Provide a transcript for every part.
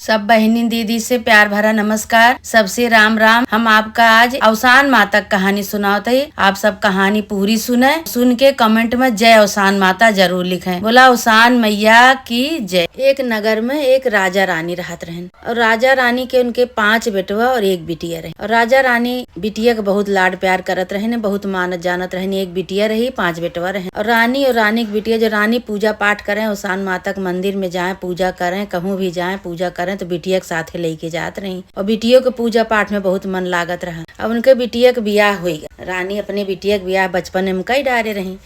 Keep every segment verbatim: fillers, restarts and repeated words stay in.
सब बहिनी दीदी से प्यार भरा नमस्कार, सबसे राम राम। हम आपका आज अवसान माता क कहानी सुनावत हई। आप सब कहानी पूरी सुने, सुन के comment में जय अवसान माता जरूर लिखें। बोला अवसान मैया की जय। एक नगर में एक राजा रानी रहत रहन और राजा रानी के उनके पांच बेटवा और एक बिटिया रहे। और राजा रानी बिटिया के बहुत लाड प्यार करत रहन, बहुत मानत जानत रहन। एक बिटिया रही, पांच बेटवा रहे। और रानी और रानी के बिटिया, जो रानी पूजा पाठ करें, अवसान माता के मंदिर में जाएं, पूजा करें, कहूँ भी जाएं, पूजा करें, तो बिटिया के साथे लेके जात रही। और बिटियो के पूजा पाठ में बहुत मन लागत रहा। अब उनके बिटिया के बियाह होई गया। रानी अपने बिटिया के बियाह बचपन में कई डारे रही।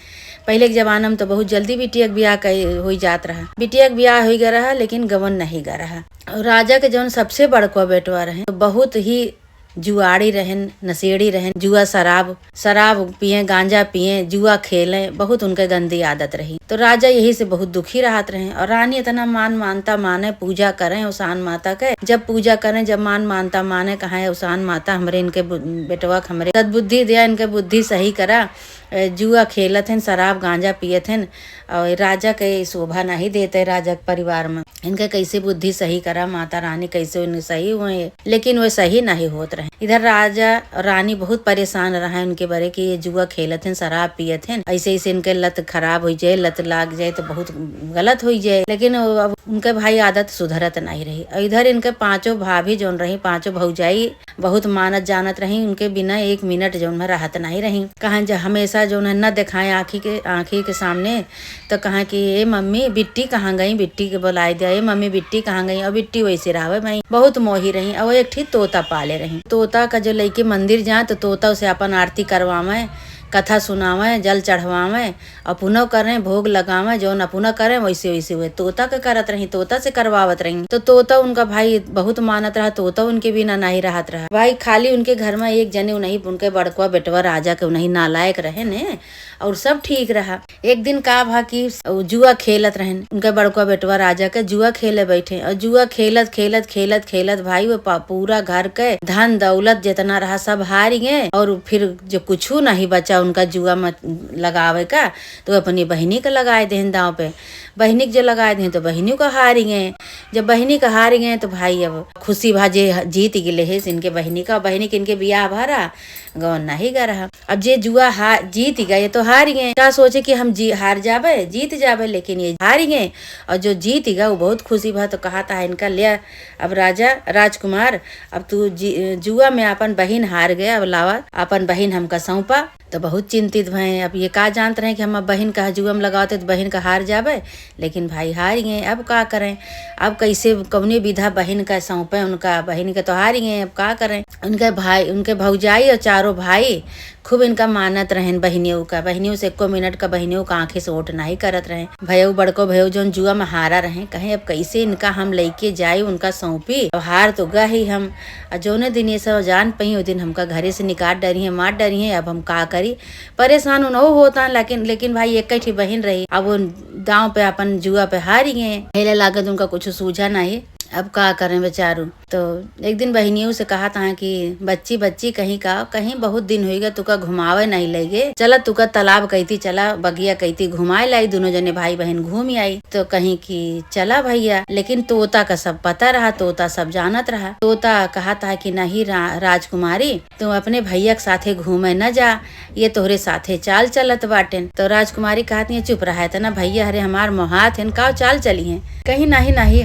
पहले के जमाना में तो बहुत जल्दी बिटिया के बियाह कई होई जात रहा। बिटिया के बियाह होई गया रहा, लेकिन गवन नहीं गया रहा। और राजा के जौन सबसे बड़को बेटवा रहे, तो बहुत ही जुआड़ी रहन, नशेड़ी रहन, जुआ शराब, शराब पिए, गांजा पिए, जुआ खेले, बहुत उनके गंदी आदत रही। तो राजा यही से बहुत दुखी रहत रहे। और रानी इतना मान मानता माने, पूजा करें अवसान माता के। जब पूजा करें, जब मान मानता माने, कहा, "अवसान माता, हमरे इनके बु-, बेटवा के हमरे सद्बुद्धि दिया, इनके बुद्धि सही करा। ए, जुआ खेलत हन, शराब गांजा पियत हन, और राजा के शोभा नहीं देते राजा के परिवार में। इनके कैसे बुद्धि सही करा माता रानी, कैसे उन्हें सही हुए।" लेकिन वे सही नहीं होत रहे। इधर राजा और रानी बहुत परेशान रहे उनके बरे कि ये जुआ खेलत हन, शराब पियत हन, ऐसे ऐसे इनके लत खराब हो जाए, लत लाग जाए तो बहुत गलत हो जाए। लेकिन अब उनके भाई आदत सुधरत नहीं रही। और इधर इनके पांचों भाभी जौन रही, पांचों भौजाई बहुत मानत जानत रही, उनके बिना एक मिनट जौन है रहत नहीं रही। कहाँ ज-, हमेशा जौन है न देखाएं आँखी के, आँखी के सामने, तो कहाँ कि, "ए मम्मी, बिट्टी कहाँ गई?" बिट्टी के बुलाए दिया, "ए मम्मी, बिट्टी कहाँ गई?" और बिट्टी वैसे रहवे भाई, बहुत मोही रही। और एक ठी तोता पाले रही। तोता का जो लइके मंदिर जाए तो तोता उसे अपन आरती करवावे, कथा सुनावे, जल चढ़वावे, अपनो करें, भोग लगावे, जौन अपनो करें, वैसे वैसे हुए तोता के करत रही, तोता से करवावत रही। तो तोता उनका भाई बहुत मानत रहा, तोता उनके बिना नहीं रहत रहा। भाई खाली उनके घर में एक जने उन्हीं, उनके बड़कवा बेटवा राजा के उन्हीं नालायक रहे ने, और सब ठीक रहा। एक दिन का भा कि जुआ खेलत रहन, उनके बड़कवा बेटवा राजा के जुआ खेले बैठे, और जुआ खेलत खेलत खेलत खेलत भाई वो पा-, पूरा घर के धन दौलत जितना रहा सब हार गए, और फिर जो कुछ नहीं बचा उनका जुआ में लगावे का, तो अपनी बहिनी के लगाए देहन दांव पे। बहिनी के जो लगाए देहन तो बहिनी को हार गए। जब बहिनी के हार गए तो भाई अब खुशी भा जे जीत गेले है इनके बहिनी का, बहिनी के इनके बियाह भरा गौन नहीं गा रहा। अब जे जुआ हा-, जीत गए, ये तो हार गए। का सोचे कि हम जी-, हार जाबे, जीत जाबे, लेकिन ये हार गए। और जो जीत गए वो बहुत खुशी भा, तो कहा था इनका, "ले अब राजा, राजकुमार, अब तू जी-, जुआ में अपन बहिन हार गए, अब लावा अपन बहिन हमका सौंपा।" तो बहुत चिंतित भए। अब ये का जानत रहे कि हम अब बहिन का जुआ में लगावते तो बहिन का हार जाबे, लेकिन भाई हार गए। अब का करें, अब कैसे कौने विधा बहिन का सौंपे उनका, बहिन के तो हार गए, अब का करें। उनके भाई, उनके भौजाई और चारों भाई खूब इनका मानत रहन बहिनियों का, बहिनियों से एको मिनट का बहिनियों का आँखें से ओट नहीं करत रहे। भयो बड़को भयो जौन जुआ में हारा रहे, कहे अब कैसे इनका हम लइके जाई, उनका सौंपी, अब हार तो गए ही हम। और जौने दिन ये सब जान पई, वो दिन हमका घरे से निकाल डरी है, मार डरी है, अब हम का करी। परेशान उनहु होता, लेकिन, लेकिन भाई एक ही बहिन रही, अब वो दांव पे अपन जुआ पे हारी गए, खेले लागत उनका कुछ सूझा नहीं। अब का करें बेचारू। तो एक दिन बहिनियों से कहा था कि बच्ची, बच्ची कहीं का, कहीं बहुत दिन होइगा तुका घुमावे नहीं लइगे, चला तुका तालाब कहती, चला बगिया कहती घुमाए लाई, दोनों जने भाई बहन घूम आई। तो कहीं कि चला भैया, लेकिन तोता का सब पता रहा, तोता सब जानत रहा। तोता कहा था कि नहीं रा-, राजकुमारी, तू अपने भैया के साथे घूमे न जा, ये तोहरे साथे चाल चलत बाटेन। तो राजकुमारी कहत, "ये चुप रहा है तना भैया, हरे हमार मोहात हैं, का चाल चली हैं?" कहीं, "नहीं, नहीं।"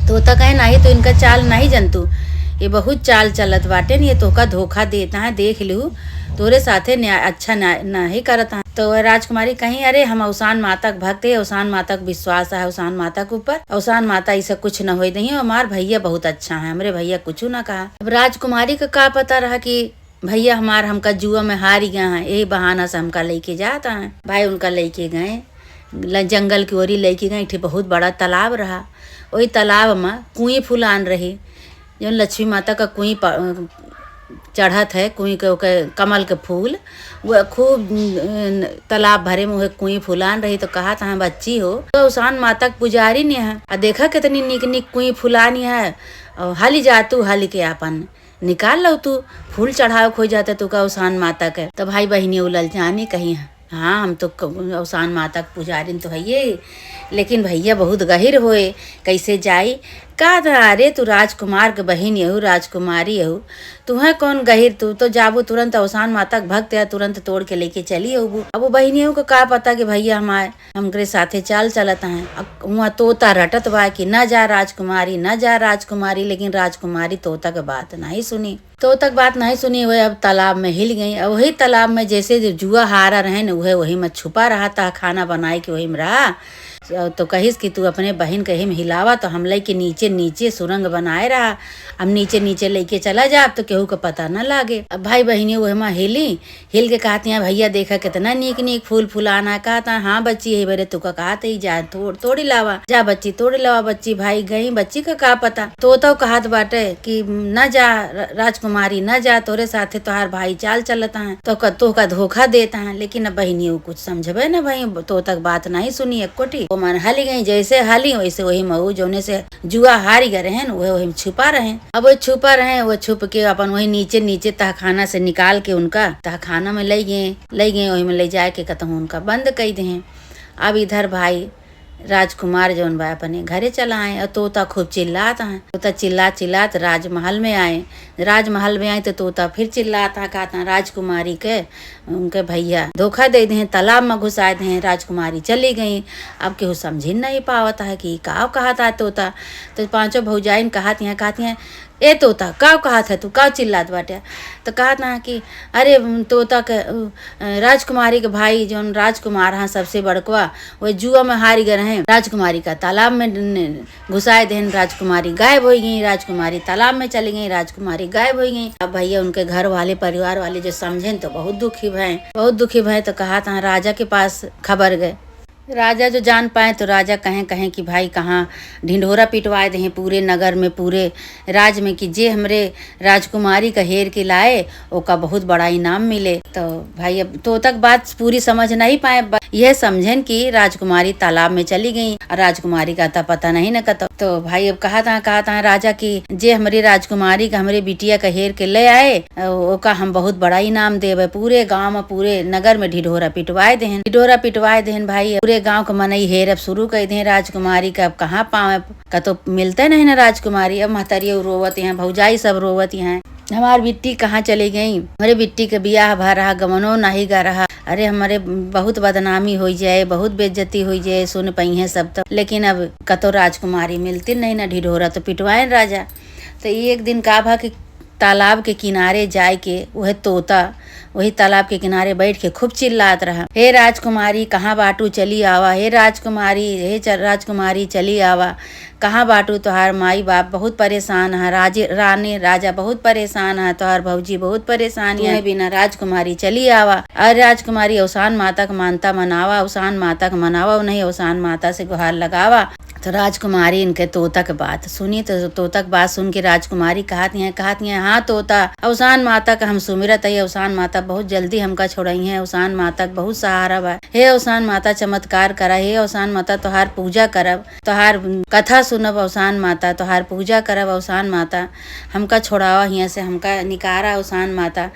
तोता कहे, "नहीं, तो इनका चाल नहीं जनतू, ये बहुत चाल चलत बाटेन, ये तोहका धोखा देता है, देख लिहू, तोहरे साथे न्याय, अच्छा न्याय नहीं करत है।" तो राजकुमारी कहीं, "अरे, हम अवसान माता के भक्त है, अवसान माता के विश्वास है, अवसान माता के ऊपर, अवसान माता ऐसा कुछ न होए दही, हमार भैया बहुत अच्छा है, हमरे भैया कुछ ना कहा।" अब राजकुमारी का का पता रहा कि भैया हमार हमका जुआ में हारी गया है, यही बहाना से हमका लेके जाता है। भाई उनका लेके गए, ल-, जंगल की ओरी लेके गए, एक ठे बहुत बड़ा तालाब रहा। वही तालाब में कुई फुलान रही, जौन लक्ष्मी माता का कुई प-, चढ़त है, कुई के, ओके कमल के फूल, वो खूब, न, तालाब भरे में वह कुई फुलान रही। तो कहा था, "बच्ची हो, तो अवसान माता के पुजारी ने है, आ देखा कितनी निक निक कुई फुलानी है, और हाली जा तू, हाली के आपन निकाल लो तू, फूल चढ़ावे खोज जाते तू का अवसान माता के।" तो भाई बहिनी उलल जानी कहीं, "हाँ, हम तो क-, अवसान माता के पुजारिन तो हइये, लेकिन भैया बहुत गहिर होए, कैसे जाई?" का था, अरे तू राजकुमार के बहिन यहू, राजकुमारी यहू, तुहे कौन गहिर, तू तो जाबू तुरंत अवसान माता के भक्त है, तुरंत तोड़ के लेके चली अबू। अब वो बहिनियों को का पता कि भैया हमारे, हमरे साथे चाल चलत हैं। अब हुआं तोता रटत बा कि "न जा राजकुमारी, न जा राजकुमारी", लेकिन राजकुमारी तोता के बात नहीं सुनी। तोता के बात नहीं सुनी, वह अब तालाब में हिल गई। अब वही तालाब में जैसे जो जुआ हारा रहे न, वह वही में छुपा रहा था, खाना बनाए के वही में रहा। तो कहिस कि "तू अपने बहिन के हिम हिलावा, तो हम लइके नीचे नीचे सुरंग बनाए रहा, हम नीचे नीचे लइके चला जाब, तो केहू के पता न लागे।" अब भाई बहिनी वह में हिली, हिल के कहती हैं, "भैया देखा कितना नीक नीक फूल फुलाना है।" कहता है, "हाँ बच्ची, यही बरे तुका कहत ही जा, तोड़, तोड़ी लावा, जा बच्ची तोड़ी लावा।" बच्ची भाई गई, बच्ची का का पता। तोता कहत बाटे कि "न जा र-, राजकुमारी, न जा, तोरे साथे तोहार भाई चाल चलता है, तो का, तो का धोखा देता है।" लेकिन अब बहिनी वो कुछ समझबे न भाई, तोता के बात नहीं सुनी एक कोटी। वो मन हली गई, जैसे हली वैसे वही मऊ जौने से जुआ हारी गए रहेन, वह वही में छुपा रहेन। अब वो छुपा रहेन, वो छुप के अपन वही नीचे, नीचे तहखाना से निकाल के उनका तहखाना में लइ गए, लइ गए, वही में लइ जाए के कतहूँ उनका बंद कइ देहें। अब इधर भाई राजकुमार जौन बा अपने घरे चला आए और तोता खूब चिल्लात हैं। तोता चिल्लात चिल्लात राजमहल में आए। राजमहल में आए तो तोता फिर चिल्लात हैं, कहत हैं राजकुमारी के उनके भैया धोखा दे देहें, तालाब में घुसाए देहें, राजकुमारी चली गई। अब केहू समझी नहीं पावत है कि का कहत है तोता। तो पांचों भौजाइन कहत हैं, कहती हैं, "ए तोता, का कहत है तू, का चिल्लात बाटे?" तो कहत ना कि "अरे तोता के, उ, राजकुमारी के भाई जौन राजकुमार हैं सबसे बड़कवा, वह जुआ में हारी गए रहें, राजकुमारी का तालाब में न-, घुसाए देहेन, राजकुमारी गायब होइ गई, राजकुमारी तालाब में चली गई, राजकुमारी गायब होइ गई।" अब भैया उनके घर वाले, परिवार वाले जो समझेन तो बहुत दुखी भए, बहुत दुखी भए। तो कहत हैं राजा के पास खबर गए। राजा जो जान पाए तो राजा कहें, कहें कि भाई कहाँ ढिंढोरा पिटवाए देहें पूरे नगर में, पूरे राज में कि जे हमरे राजकुमारी का हेर के लाए ओका बहुत बड़ा इनाम मिले। तो भाई अब तोता के बात पूरी समझ नहीं पाए, ब-, यह समझेन कि राजकुमारी तालाब में चली गई और राजकुमारी का अता पता नहीं न कतो। तो भाई अब कहत हैं, कहत हैं राजा कि जे हमरी राजकुमारी का, हमरे बिटिया का हेर के ले आए, ओका हम बहुत बड़ा इनाम देबे। पूरे गांव में, पूरे नगर में ढिढोरा पिटवाए देहेन, ढिढोरा पिटवाए देहेन भाई। पूरे गांव के मनई हेरब शुरू कइ देहें राजकुमारी का, अब कहाँ पावे, कतो मिलते नहीं ना राजकुमारी। अब महतरिया रोवत हैं, भौजाई सब रोवत हैं, "हमार बिट्टी कहाँ चली गई? हमरे बिट्टी के बियाह भा रहा, गमनो नहीं गा रहा। अरे हमरे बहुत बदनामी होइ जाए, बहुत बेइज्जती होइ जाए, सुन पइहें सब तो।" लेकिन अब कतो राजकुमारी मिलती नहीं ना, ढिढोरा तो पिटवाए राजा। तो एक दिन का भा कि तालाब के किनारे जाए के वह तोता वही तालाब के किनारे बैठ के खूब चिल्लात रहा, "हे राजकुमारी, कहाँ बाटू, चली आवा, हे राजकुमारी, हे च-, राजकुमारी, चली आवा, कहाँ बाटू, तोहार माई बाप बहुत परेशान है, राजे, रानी राजा बहुत परेशान है, तोहार भौजी बहुत परेशान है, तुम्हें बिना राजकुमारी चली आवा, और राजकुमारी अवसान माता का मानता मनावा, अवसान माता का मनावा, उन्हें अवसान माता से गुहार लगावा।" तो राजकुमारी इनके तोता के बात सुनी, तो तोता के बात सुन के राजकुमारी कहत हैं, कहत हैं, "हाँ तोता, अवसान माता का हम सुमिरत है, अवसान माता बहुत जल्दी हमका छोड़इहें, अवसान माता के बहुत सहारा बा। हे अवसान माता चमत्कार करा, हे अवसान माता तोहार पूजा करब, तोहार कथा सुनब अवसान माता, तोहार पूजा करब अवसान माता, हमका छोड़ावा हियाँ से, हमका निकारा अवसान माता।"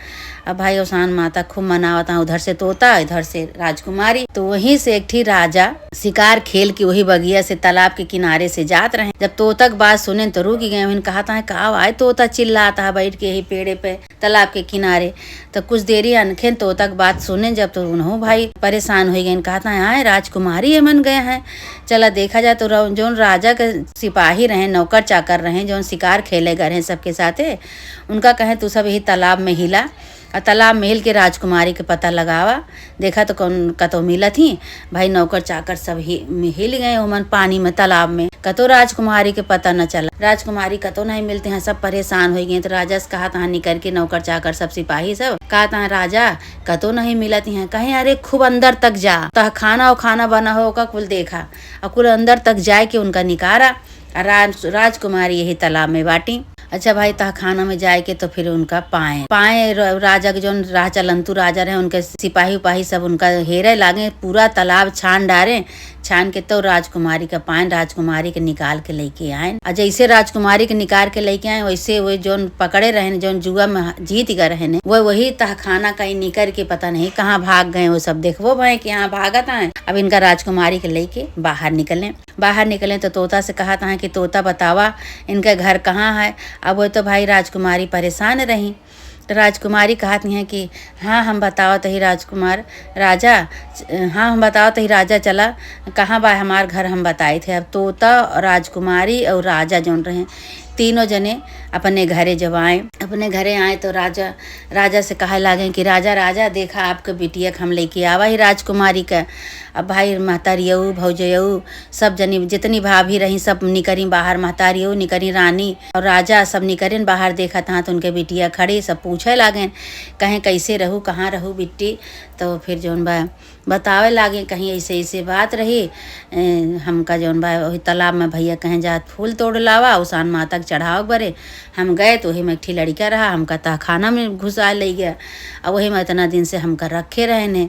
अब भाई अवसान माता खूब मनावत हैं, उधर से तोता, इधर से राजकुमारी। तो वहीं से एक ठी राजा शिकार खेल के वही बगिया से तालाब के किनारे से जात रहे। जब तोता के बात सुने तो रुक गए, वहीं कहत हैं, "का आए तोता चिल्लात है बैठ के यही पेड़े पे तालाब के किनारे?" तो कुछ देरी अनखेन तोता के बात सुने जब, तो उन्हों भाई परेशान होइ गए, कहत हैं, "आए राजकुमारी एमन गए हैं, चला देखा जाए।" तो रौ-, जौन राजा के सिपाही रहे, नौकर चाकर रहे, जौन शिकार खेले गए रहे सबके साथे, उनका कहें, "तू सब यही तालाब में हिला, आ तालाब में हिल के राजकुमारी के पता लगावा, देखा तो कौन कतो मिलत ही।" भाई नौकर चाकर सब ही, हिल गए ओमन पानी में, तालाब में, कतो राजकुमारी के पता न चला, राजकुमारी कतो नहीं मिलती हैं, सब परेशान होइ गए। तो राजा से कहत हैं निकर के नौकर चाकर सब सिपाही सब, कहत हैं, "राजा कतो नहीं मिलत हैं।" कहें, "अरे खूब अंदर तक जा, तहखाना उखाना बना हो, ओका कुल देखा, और कुल अंदर तक जाए के उनका निकारा।" आ राज-, राजकुमारी यही तालाब में बाटी। अच्छा भाई, तहखाना में जाए के तो फिर उनका पाए, पाए र-, राजा के जौन राह चलंतु राजा रहे, उनके सिपाही उपाही सब उनका हेरे लागे, पूरा तालाब छान डारे छान के तो राजकुमारी का पाएन, राजकुमारी के निकाल के लेके आएन। और जैसे राजकुमारी के निकाल के लेके आएन, वैसे वो जौन पकड़े रहेन, जौन जुआ में जीत गए रहेन, वो वही तहखाना कहीं निकर के पता नहीं कहाँ भाग गए। वो सब देखबो भए कि हाँ भागत आए। अब इनका राजकुमारी के लेके बाहर निकले। बाहर निकले तो तोता से कहत हैं कि तोता बतावा, इनके घर कहाँ है। अब वो तो भाई राजकुमारी परेशान रही। तो राजकुमारी कहत हैं कि हाँ, हम बतावत ही राजकुमार, राजा, हाँ, हम बतावत ही राजा, चला, कहाँ बा हमार घर, हम बताइत है। अब तोता और राजकुमारी और राजा जौन रहे, तीनों जने अपने घरे जब आए, अपने घरे आए तो राजा, राजा से कहे लागे कि राजा, राजा, देखा आपके बिटिया के हम लेके आवा ही राजकुमारी के। अब भाई महतारियऊ, भौजयऊ, सब जनी, जितनी भाभी रही, सब निकरी बाहर, महतारियऊ निकरी, रानी और राजा सब निकरेन बाहर। देखत हाँ तो उनके बिटिया खड़ी, सब पूछे लागेन, कहें, "कैसे रहू, कहाँ रहू बिट्टी?" तो फिर जौन बा बतावे लागे, कहीं ऐसे ऐसे बात रही, ए, हमका जौन बा वही तालाब में भैया कहें, "जा फूल तोड़ लावा, औसान माता के चढ़ाव बरे।" हम गए तो वही में एक ठी लड़का रहा, हमका तहखाना में घुसा ले गया। अब वही में इतना दिन से हमका रखे रहे ने।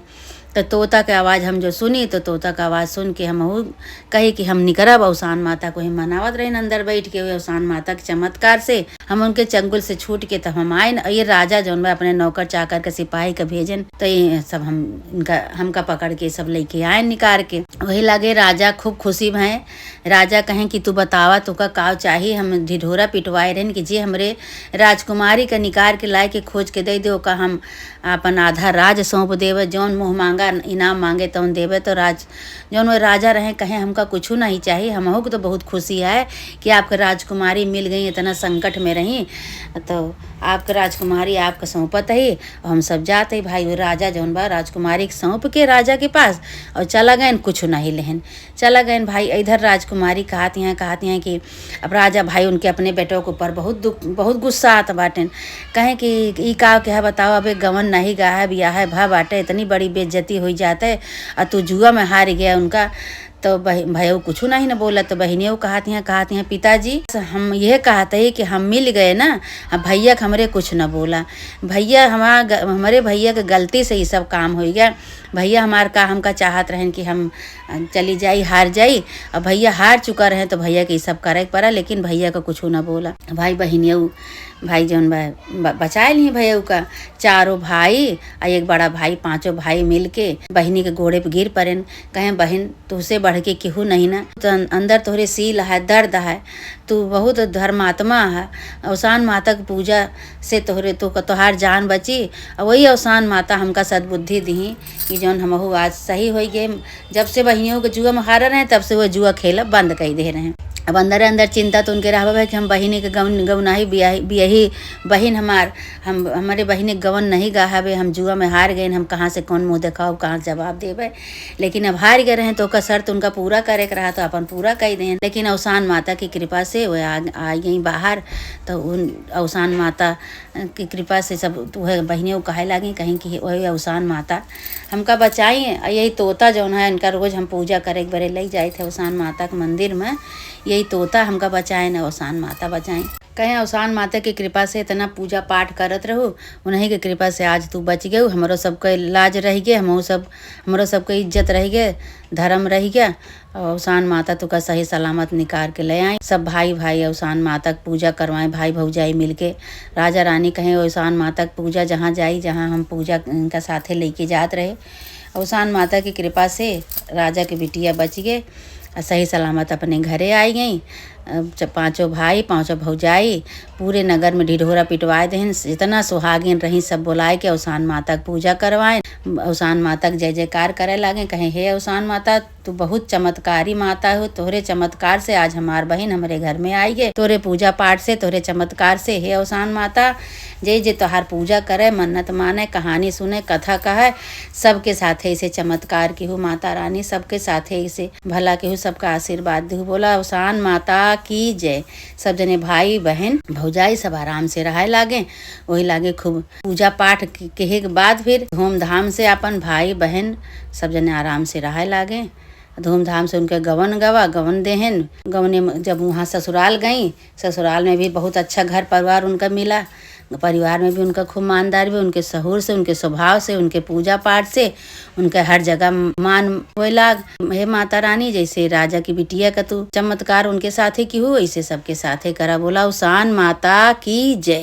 तो तोता के आवाज़ हम जो सुनी, तो तोता के आवाज़ सुन के हमहू कही कि हम निकरब। औसान माता को ही मनावत रहिन अंदर बैठ के, वही औसान माता के चमत्कार से हम उनके चंगुल से छूट के तब हम आएन। और ये राजा जौन बा अपने नौकर चाकर के, सिपाही के भेजन, तो ये सब हम इनका, हमका पकड़ के सब लेके आएन निकार के। वही लागे राजा खूब खुशी भए। राजा कहें कि तू बतावा, तोका का चाही? हम ढिढोरा पिटवाए रहन कि जे हमरे राजकुमारी के निकार के लाए के खोज के दे दे, ओका हम आपन आधा राज सौंप देवे, जौन मुँह मांगा इनाम मांगे तौन देवे। तो राज, जौन वो राजा रहे, कहे, "हमका कुछू नहीं चाही, हमहू के तो बहुत खुशी है कि आपके राजकुमारी मिल गई, इतना संकट में रही, तो आपके राजकुमारी आपके सौंपत ही, और हम सब जात ही।" भाई वो राजा जौन बा राजकुमारी के सौंप के राजा के पास और चला गए, कुछू नहीं लेहन। चला गए भाई। इधर राजकुमारी कहत हैं, कहत हैं कि अब राजा भाई उनके अपने बेटों के ऊपर बहुत दुख, बहुत गुस्सा आत बाटेन। कहें कि ई का के है बताओ, अबे गवन नहीं गा है, बियाह है भा बाटे, इतनी बड़ी बेइज्जती हुई जाते, और तू जुआ में हार गया उनका। तो बहि-, भैया कुछू नहीं न बोला। तो बहिनियों कहत हैं, कहत हैं, "पिताजी, हम यह कहते हैं कि हम मिल गए ना, अब भैया के हमरे कुछ न बोला। भैया हमारा ग-, हमरे भैया के गलती से ये सब काम हो गया। भैया हमार का, हमका चाहत रहन कि हम चली जाई, हार जाई। अब भैया हार चुका रहे तो भैया के ई सब करे के पड़ा, लेकिन भैया का कुछू ना बोला।" भाई बहिनियऊ, भाई जौन बा, ब-, बचाए ली भैया का। चारों भाई आ एक बड़ा भाई, पांचों भाई मिल के बहिनी के गोड़े पे गिर पड़ेन, कहें, "बहिन, तुहसे बढ़ के केहू नहीं ना, तो अन-, अंदर तोहरे सील है, दर्द है, तू बहुत धर्मात्मा है, औसान माता के पूजा से तोहरे, तो, तोहार जान बची।" और वही औसान माता हमका सद्बुद्धि दिही कि जौन हमहू आज सही होई गए। जब से बहिनियों के जुआ में हारा रहे, तब से वो जुआ खेलब बंद कर दे रहे। अब अंदर अंदर चिंता तो उनके रहबा है कि हम बहिनी के गौन, गौनाही बियाही, बियही बहिन हमार, हम, हमरे बहिनी के गवन नहीं गा हवे, हम जुआ में हार गए, हम कहाँ से कौन मुँह देखाओ, कहाँ से जवाब देबे। लेकिन अब हार गए रहे तो ओकर शर्त उनका पूरा करे के रहा, तो अपन पूरा कर दें। लेकिन औसान माता की कृपा से वो आ, आ गई बाहर। तो उन औसान माता की कृपा से सब उहे बहिनियों कहे लागी, कहीं कि वही औसान माता हमका बचाई। और यही तोता जौन है, इनका रोज हम पूजा करे के बरे ले जाए थे औसान माता के मंदिर में, यही तोता हमका बचाए न औसान माता बचाई। कहें, "औसान माता की कृपा से इतना पूजा पाठ करत रहू, उन्हीं की कृपा से आज तू बच गयू, हमरो सबके लाज रह गए, हमहू सब, हमरो सबके इज्जत रह गए, धर्म रह गया।" और औसान माता तुका सही सलामत निकार के ले आई। सब भाई भाई औसान माता के पूजा करवाए, भाई भौजाई मिलके। राजा रानी कहें, "औसान माता के पूजा जहाँ जाई, जहाँ हम पूजा इनका साथे लेके जात रहे।" औसान माता की कृपा से राजा के बिटिया बच गए और सही सलामत अपने घरे आई गई। अब च-, पांचों भाई, पांचों भौजाई पूरे नगर में ढिढोरा पिटवाए देहन। जितना सुहागिन रही, सब बुलाए के औसान माता के पूजा करवाए, औसान माता के जय जयकार करे लागे, कहें, "हे औसान माता, तू बहुत चमत्कारी माता हो, तोहरे चमत्कार से आज हमार बहिन हमरे घर में आई गए, तोहरे पूजा पाठ से, तोहरे चमत्कार से, हे औसान माता, जे जे तोहार पूजा करे, मन्नत माने, कहानी सुने, कथा कहे, सबके साथे ऐसे चमत्कार की हो माता रानी, सबके साथे ऐसे भला की हो, सबका आशीर्वाद दू।" बोला औसान माता की जय। सब जने भाई बहन भौजाई सब आराम से रहे लागे। वही लागे खूब पूजा पाठ के, केहे के बाद फिर धूमधाम से अपन भाई बहन सब जने आराम से रहे लागे। धूमधाम से उनके गवन गवा, गवन देहन। गवने में जब वहाँ ससुराल गई, ससुराल में भी बहुत अच्छा घर परिवार उनका मिला। परिवार में भी उनका खूब मानदार भी, उनके सहूर से, उनके स्वभाव से, उनके पूजा पाठ से, उनके हर जगह मान होए लाग। हे माता रानी, जैसे राजा की बिटिया का तू चमत्कार उनके साथे किहू, वैसे सबके साथे करा। बोला उसान माता की जय।